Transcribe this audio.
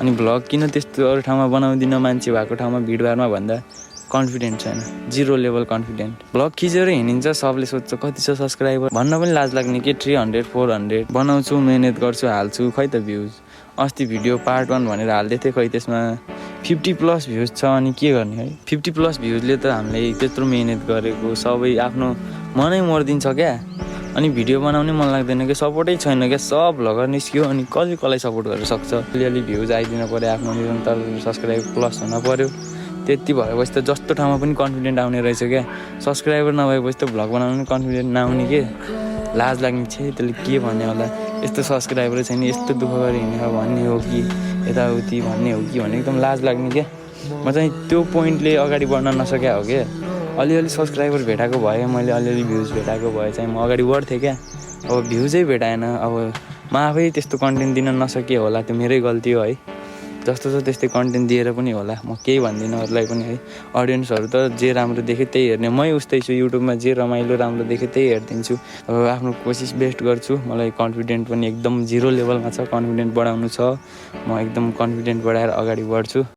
अनि भ्लग किन त्यस्तो अरू ठाउँमा बनाउँदिनँ मान्छे भएको ठाउँमा भिडभाडमा भन्दा कन्फिडेन्ट छैन, 0 लेभल कन्फिडेन्ट। भ्लग खिचेर हिँडिन्छ, सबले सोध्छ कति छ सब्सक्राइबर भन्न पनि लाज लाग्ने के 300 400 बनाउँछु, मेहनत गर्छु, हाल्छु, खै त भ्युज। अस्ति भिडियो पार्ट 1 भनेर हाल्दै थिएँ, खै त्यसमा 50+ भ्युज छ। अनि के गर्ने है, 50+ भ्युजले त हामीले त्यत्रो मेहनत गरेको सबै आफ्नो मनै मरिदिन्छ क्या। अनि भिडियो बनाउने मन लाग्दैन क्या, सपोर्टै छैन क्या, सब भ्लगर निस्क्यो अनि कसलाई सपोर्ट गर्न सक्छ। अलिअलि भ्युज आइदिनु पऱ्यो, आफ्नो निरन्तर सब्सक्राइब प्लस हुन पऱ्यो, त्यति भएपछि त जस्तो ठाउँमा पनि कन्फिडेन्ट आउने रहेछ क्या। सब्सक्राइबर नभएपछि त भ्लग बनाउनु कन्फिडेन्ट नआउने के, लाज लाग्ने छ। त्यसले के भन्ने होला, यस्तो सब्सक्राइबर छैन, यस्तो दुःख गरी हिँडेर भन्ने हो कि यताउति भन्ने हो कि भने एकदम लाज लाग्ने क्या। म चाहिँ त्यो पोइन्टले अगाडि बढ्न नसक्या हो क्या। अलिअलि सब्सक्राइबर भेटाएको भए, मैले अलिअलि भ्युज भेटाएको भए चाहिँ म अगाडि बढ्थेँ क्या। अब भ्युजै भेटाएन, अब म आफै त्यस्तो कन्टेन्ट दिन नसके होला, त्यो मेरै गल्ती हो है। जस्तो छ त्यस्तै कन्टेन्ट दिएर पनि होला, म केही भन्दिनँ अरूलाई पनि है। अडियन्सहरू त जे राम्रो देख्यो त्यही हेर्ने, मै उस्तै छु। युट्युबमा जे रमाइलो राम्रो देख्यो त्यही हेरिदिन्छु। अब आफ्नो कोसिस बेस्ट गर्छु। मलाई कन्फिडेन्ट पनि एकदम 0 लेभलमा छ, कन्फिडेन्ट बढाउनु छ। म एकदम कन्फिडेन्ट बढाएर अगाडि बढ्छु।